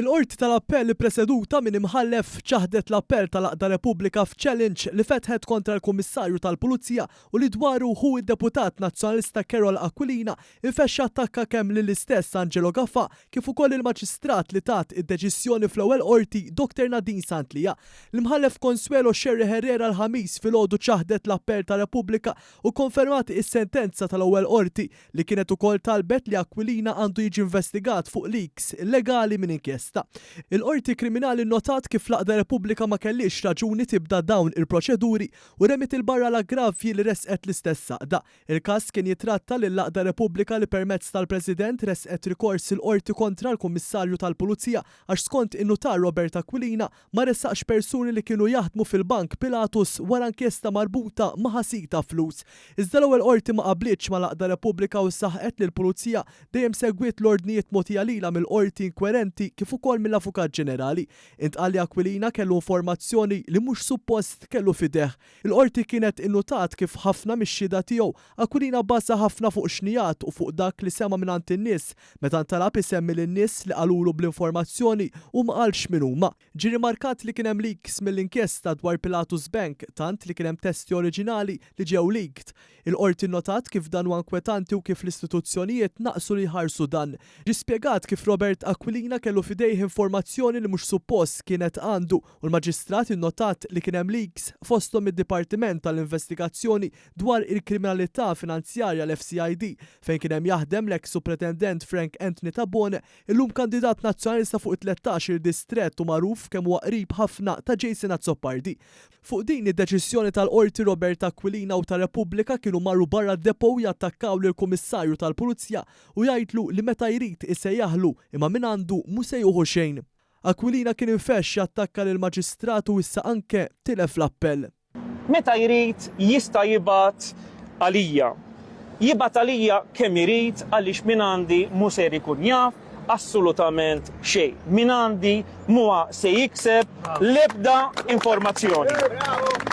Il-Qorti tal-Appell ippreseduta minn Imħallef ċaħdet l-appell tal-Għaqda Repubblika f'challenge li fetħet kontra l-Kummissarju tal-Pulizija u li dwaru ħu d-Deputat Nazzjonalista Karol Aquilina infexxa attakka kemm lill-istess Angelo Gafà kif ukoll lill-Maġistrat li tat id-deċiżjoni fl-ewwel Qorti Dr Nadine Sant Lia. L-Imħallef Consuelo Scerri Herrera l-Ħamis filgħodu ċaħdet l-appell ta' Repubblika u kkonfermat is-sentenza tal-ewwel Qorti li kienet ukoll talbet li Aquilina għandu jiġi investigat fuq leaks illegali minn inkjesta. Il-Qorti Kriminali nnotat kif l-Għaqda Repubblika ma kellhiex raġuni tibda dawn il-proċeduri u remiet 'il barra l-aggravji li ressqet l-istess għaqda. Il-każ kien jittratta lill-Għaqda Repubblika li permezz tal-President ressqet rikors il-Qorti kontra l-Kummissarju tal-Pulizija għax skont in-Nutar Robert Aquilina ma ressaqx persuni li kienu jaħdmu fil-Bank Pilatus wara inkjesta marbuta ma' ħasil ta' flus. Iżda l-ewwel Qorti ma qablitx mal-Għaqda Repubblika u saħqet li l-Pulizija dejjem segwiet l-ordnijiet mogħtija lilha mill-Qorti inkwerenti kif ukoll mill-Avukat Ġenerali. Intqal li Aquilina kellu informazzjoni li mhux suppost kellu f'idejh. Il-Qorti kienet innutat kif ħafna mix-xhieda tiegħu, Aquilina bbaża ħafna fuq xnigħat u fuq dak li sema' mingħand in-nies. Meta ntalab isemmi lin-nies li qalulu bl-informazzjoni, hu ma qalx min huma. Ġie rimarkat li kien hemm leaks mill-inkjesta dwar Pilatus Bank, tant li kien hemm testi oriġinali li ġew leaked. Il-Qorti nnotat kif dan huwa inkwetanti u kif l-istituzzjonijiet naqsu li jħarsu dan. Ġie spjegat kif Robert Aquilina kellu f'idejh informazzjoni li mhux suppost kienet għandu u l-Maġistrat innotat li kien hemm leaks fosthom mid-Dipartiment tal-Investigazzjoni dwar il-Kriminalità Finanzjarja l-FCID fejn kien hemm jaħdem l-eks Supretendent Frank Anthony Tabone, illum kandidat Nazzjonalista fuq it-13 il distrett u magħruf kemm huwa qrib ħafna ta' Jason Azzopardi. Fuq din id-deċiżjoni tal-Qorti Robert Aquilina u ta' Repubblika kienu marru barra d-depot jattakkaw lill-Kummissarju tal-Pulizija u jgħidlu li meta jrid isejjaħlu imma mingħandu mhu se jieħu xejn. Aquilina kien infexx jattakka lill-Maġistrat u issa anke tilef l-appell. Meta jrid jista' jibgħat għalija. Jibgħat għalija kemm irid għaliex mingħandi mhu ser ikun jaf assolutament xejn. Mingħandi mhuwa se jikseb l-ebda informazzjoni.